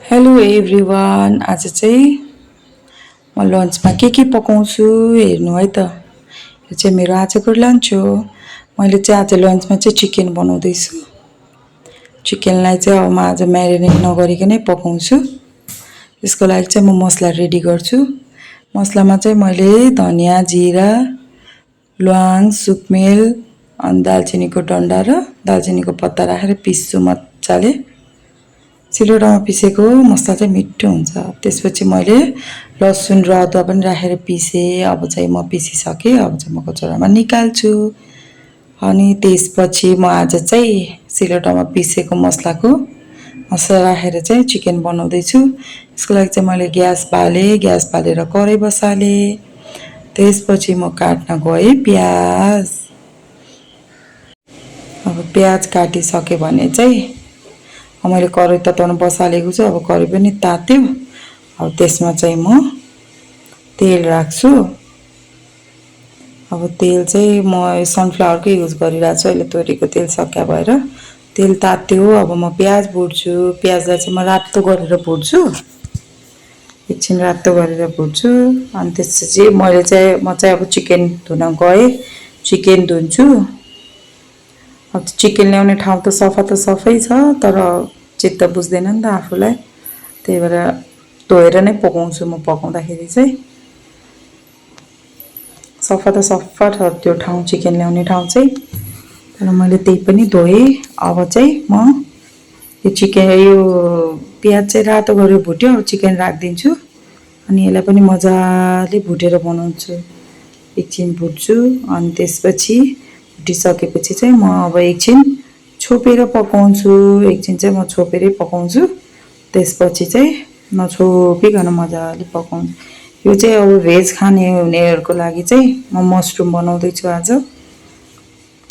Hello everyone. आज चाहिँ म लन्चमा के पकाउँछु हेर्नु है त। यो चाहिँ मेरो आजको लन्च हो। मैले चाहिँ आज लन्चमा चाहिँ चिकन बनाउँदैछु। चिकनलाई चाहिँ अब म आज म्यारिनेट नगरिकनै पकाउँछु। यसको लागि चाहिँ म मसला रेडी गर्छु। मसलामा चाहिँ मैले धनियाँ, जिरा, ल्वाङ, सुकमेल अनि दालचिनीको डन्डा र दालचिनीको पत्ता राखेर पिस्छु मजाले। सिलौटामा पिसेको मसला चाहिँ मिठो हुन्छ। त्यसपछि मैले लसुन र अदुवा पनि राखेर पिसेँ। अब चाहिँ म पिसिसकेँ। अब चाहिँ म कचौरामा निकाल्छु। अनि त्यसपछि म आज चाहिँ सिलौटामा पिसेको मसला राखेर चाहिँ चिकन बनाउँदैछु। यसको लागि चाहिँ मैले ग्यास बालेर कराई बसालेँ। त्यसपछि म काट्न गएँ प्याज। अब प्याज काटिसकेँ भने चाहिँ मैले कराई तताउन बसालेको छु। अब कराई पनि तात्यो। अब त्यसमा चाहिँ म तेल राख्छु। अब तेल चाहिँ म सनफ्लावरकै युज गरिरहेको छु। अहिले तोरीको तेल सकिया भएर तेल तात्यो। अब म प्याज भुट्छु। प्याजलाई चाहिँ म रातो गरेर भुट्छु। एकछिन रातो गरेर भुट्छु। अनि त्यसपछि म चाहिँ अब चिकन धुन गएँ। चिकन धुन्छु। अब चिकन ल्याउने ठाउँ त सफै छ, तर चित्त बुझ्दैन नि त आफूलाई। त्यही भएर धोएर नै पकाउँछु। म पकाउँदाखेरि चाहिँ सफा छ त्यो ठाउँ, चिकन ल्याउने ठाउँ चाहिँ। तर मैले त्यही पनि धोएँ। अब चाहिँ म यो प्याज चाहिँ रातो गरेर भुट्यो। अब चिकन राखिदिन्छु। अनि यसलाई पनि मजाले भुटेर बनाउँछु। एकछिन भुट्छु। अनि त्यसपछि भुटिसकेपछि चाहिँ म अब एकछिन छोपेर पकाउँछु। एकछिन चाहिँ म छोपेरै पकाउँछु। त्यसपछि चाहिँ नछोपिकन मजाले पकाउँछु। यो चाहिँ अब भेज खाने हुनेहरूको लागि चाहिँ म मसरुम बनाउँदैछु आज।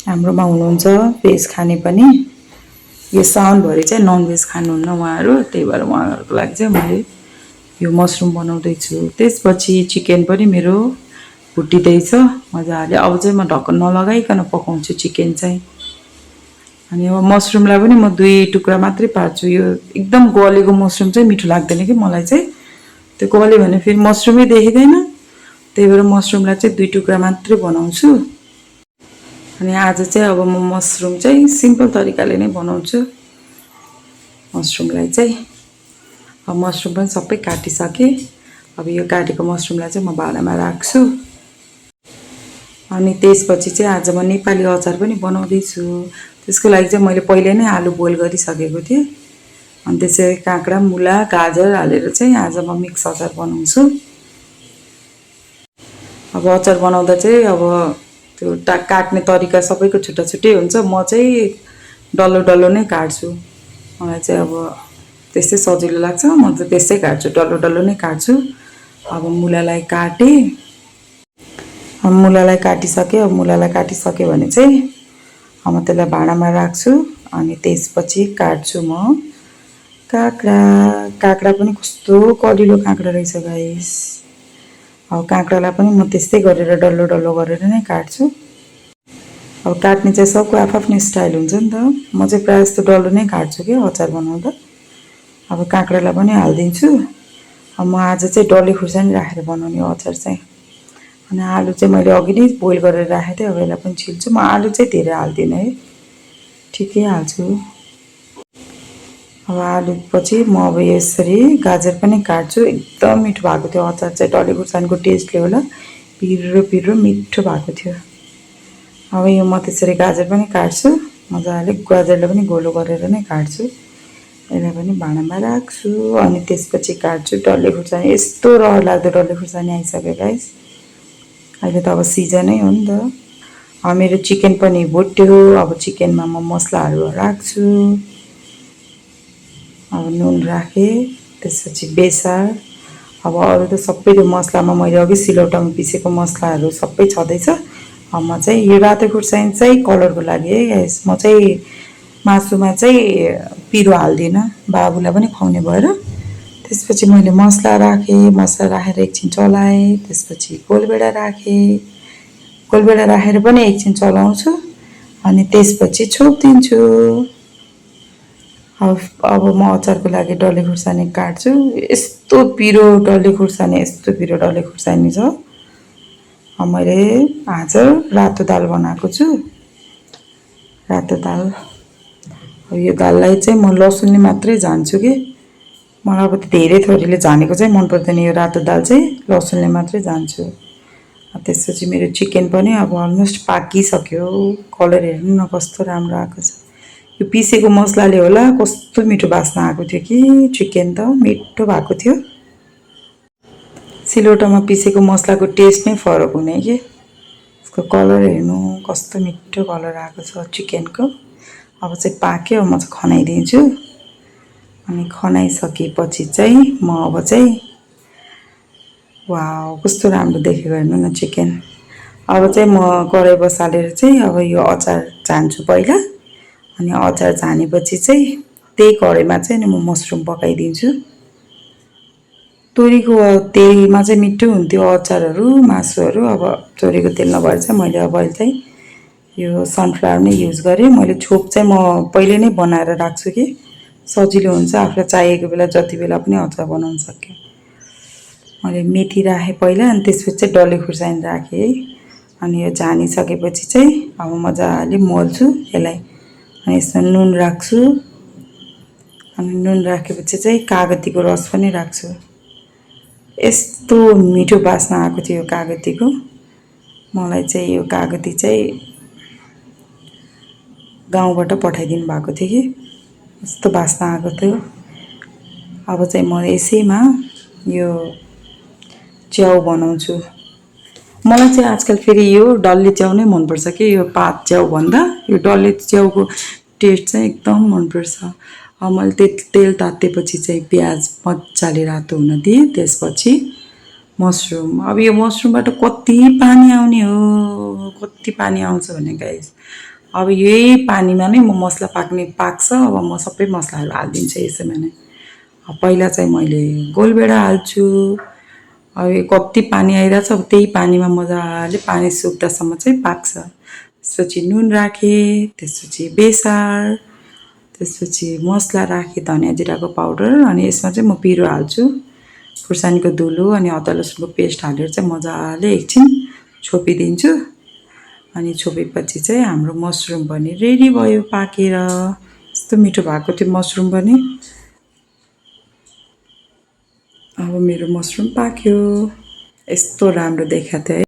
हाम्रोमा हुनुहुन्छ भेज खाने पनि। यो साउनभरि चाहिँ ननभेज खानुहुन्न उहाँहरू। त्यही भएर उहाँहरूको लागि चाहिँ मैले यो मसरुम बनाउँदैछु। त्यसपछि चिकन पनि मेरो भुटिँदैछ मजाले। अब चाहिँ म ढक्कन नलगाइकन पकाउँछु चिकन चाहिँ। अनि अब मसरुमलाई पनि म 2 टुक्रा मात्रै पार्छु। यो एकदम गलेको मसरुम चाहिँ मिठो लाग्दैन कि मलाई चाहिँ। त्यो गल्यो भने फेरि मसरुमै देखिँदैन। त्यही भएर मसरुमलाई चाहिँ 2 टुक्रा मात्रै बनाउँछु। अनि आज चाहिँ अब म मसरुम चाहिँ सिम्पल तरिकाले नै बनाउँछु। मसरुमलाई चाहिँ अब मसरुम पनि सबै काटिसकेँ। अब यो काटेको मसरुमलाई चाहिँ म भाँडामा राख्छु। अनि त्यसपछि चाहिँ आज म नेपाली अचार पनि बनाउँदैछु। त्यसको लागि चाहिँ मैले पहिले नै आलु बोइल गरिसकेको थिएँ। अनि त्यसै काँक्रा, मुला, गाजर हालेर चाहिँ आज म मिक्स अचार बनाउँछु। अब अचार बनाउँदा चाहिँ अब त्यो काट्ने तरिका सबैको छुट्टै हुन्छ। म चाहिँ डल्लो नै काट्छु। मलाई चाहिँ अब त्यस्तै सजिलो लाग्छ। म त त्यस्तै काट्छु, डल्लो नै काट्छु। अब मुलालाई काटेँ। अब मुलालाई काटिसकेँ भने चाहिँ म त्यसलाई भाँडामा राख्छु। अनि त्यसपछि काट्छु म काँक्रा पनि कस्तो कलिलो काँक्रा रहेछ गाइस। अब काँक्रालाई पनि म त्यस्तै गरेर डल्लो गरेर नै काट्छु। अब काट्ने चाहिँ सबको आफ्नै स्टाइल हुन्छ नि त। म चाहिँ प्रायः जस्तो डल्लो नै काट्छु कि अचार बनाउँदा। अब काँक्रालाई पनि हालिदिन्छु। अब म आज चाहिँ डल्ले खुर्सानी राखेर बनाउने अचार चाहिँ। अनि आलु चाहिँ मैले अघि नै बोइल गरेर राखेको थिएँ। अब यसलाई पनि छिल्छु। म आलु चाहिँ धेरै हाल्दिनँ है, ठिकै हाल्छु। अब आलु पछि म अब यसरी गाजर पनि काट्छु। एकदम मिठो भएको थियो अचार चाहिँ। डल्ले खुर्सानीको टेस्टले होला पिरो मिठो भएको थियो। अब यो म त्यसरी गाजर पनि काट्छु मजाले। गाजरलाई पनि गोलो गरेर नै काट्छु। यसलाई पनि भाँडामा राख्छु। अनि त्यसपछि काट्छु डल्ले खुर्सानी। यस्तो रहर लाग्दो डल्ले खुर्सानी आइसक्यो गाइस। अहिले त अब सिजनै हो नि त। मेरो चिकन पनि भुट्यो। अब चिकनमा म मसलाहरू राख्छु। अब नुन राखेँ। त्यसपछि बेसार। अब अरू त सबै त्यो मसलामा मैले अघि सिलौटामा पिसेको मसलाहरू सबै छँदैछ। अब म चाहिँ यो रातो खुर्सानी चाहिँ कलरको लागि है गाइस। म चाहिँ मासुमा चाहिँ पिरो हाल्दिनँ, बाबुलाई पनि खुवाउने भएर। त्यसपछि मैले मसला राखेर एकछिन चलाएँ। त्यसपछि गोलभेडा राखेर पनि एकछिन चलाउँछु। अनि त्यसपछि छोपिदिन्छु। अब म अचारको लागि डल्ले खुर्सानी काट्छु। यस्तो पिरो डल्ले खुर्सानी, यस्तो पिरो डल्ले खुर्सानी छ। मैले आज रातो दाल बनाएको छु। रातो दाल, यो दाललाई चाहिँ म लसुनले मात्रै झान्छु कि मलाई अब धेरै थोरैले झानेको चाहिँ मन पर्दैन। यो रातो दाल चाहिँ लसुनले मात्रै झान्छु। त्यसपछि मेरो चिकन पनि अब अलमोस्ट पाकिसक्यो। कलर हेर्नु न कस्तो राम्रो आएको छ। यो पिसेको मसलाले होला कस्तो मिठो बास्ना आएको थियो कि चिकन त मिठो भएको थियो। सिलौटामा पिसेको मसलाको टेस्ट नै फरक हुने कि। यसको कलर हेर्नु कस्तो मिठो कलर आएको छ चिकनको। अब चाहिँ पाक्यो, म चाहिँ खनाइदिन्छु। अनि खनाइसकेपछि चाहिँ म अब चाहिँ वाउ कस्तो राम्रो देखेको हेर्नु न चिकन। अब चाहिँ म कराई बसालेर चाहिँ अब यो अचार झान्छु पहिला। अनि अचार झानेपछि चाहिँ त्यही कराईमा चाहिँ म मसरुम पकाइदिन्छु। तोरीको तेलमा चाहिँ मिठो हुन्थ्यो अचारहरू, मासुहरू। अब तोरीको तेल नभएर चाहिँ मैले अब अहिले चाहिँ यो सनफ्लावर नै युज गरेँ। मैले छोप चाहिँ म पहिले नै बनाएर राख्छु कि सजिलो हुन्छ, आफूलाई चाहिएको बेला जति बेला पनि अचार बनाउन सक्यो। मैले मेथी राखेँ पहिला, अनि त्यसपछि चाहिँ डल्ले खुर्सानी राखेँ है। अनि यो झानिसकेपछि चाहिँ अब मजाले मोल्छु यसलाई। अनि यसमा नुन राख्छु। अनि नुन राखेपछि चाहिँ कागतीको रस पनि राख्छु। यस्तो मिठो बास्ना आएको थियो यो कागतीको। मलाई चाहिँ यो कागती चाहिँ गाउँबाट पठाइदिनु भएको थियो कि यस्तो बास्ना आएको थियो। अब चाहिँ म यसैमा यो च्याउ बनाउँछु। मलाई चाहिँ आजकल फेरि यो डल्ले च्याउ नै मनपर्छ कि यो पात च्याउ भन्दा यो डल्ले च्याउको टेस्ट चाहिँ एकदम मनपर्छ। अब मैले तेल तातेपछि चाहिँ प्याज मजाले रातो हुन दिएँ। त्यसपछि मसरुम, अब यो मसरुमबाट कति पानी आउने हो, कति पानी आउँछ भने गाइस। अब यही पानीमा नै म मसला पाक्छ। अब म सबै मसलाहरू हालिदिन्छु यसैमा नै। पहिला चाहिँ मैले गोलभेडा हाल्छु। अब यो कति पानी आइरहेछ, अब त्यही पानीमा मजाले पानी सुक्दासम्म चाहिँ पाक्छ। त्यसपछि नुन राखेँ, त्यसपछि बेसार, त्यसपछि मसला राखेँ धनियाँ जिराको पाउडर। अनि यसमा चाहिँ म पिरो हाल्छु, खुर्सानीको धुलो अनि अदुवा लसुनको पेस्ट हालेर चाहिँ मजाले एकछिन छोपिदिन्छु। अनि छोपेपछि चाहिँ हाम्रो मसरुम पनि रेडी भयो पाकेर। यस्तो मिठो भएको थियो मसरुम पनि। अब मेरो मसरुम पाक्यो। यस्तो राम्रो देखाएको थियो है।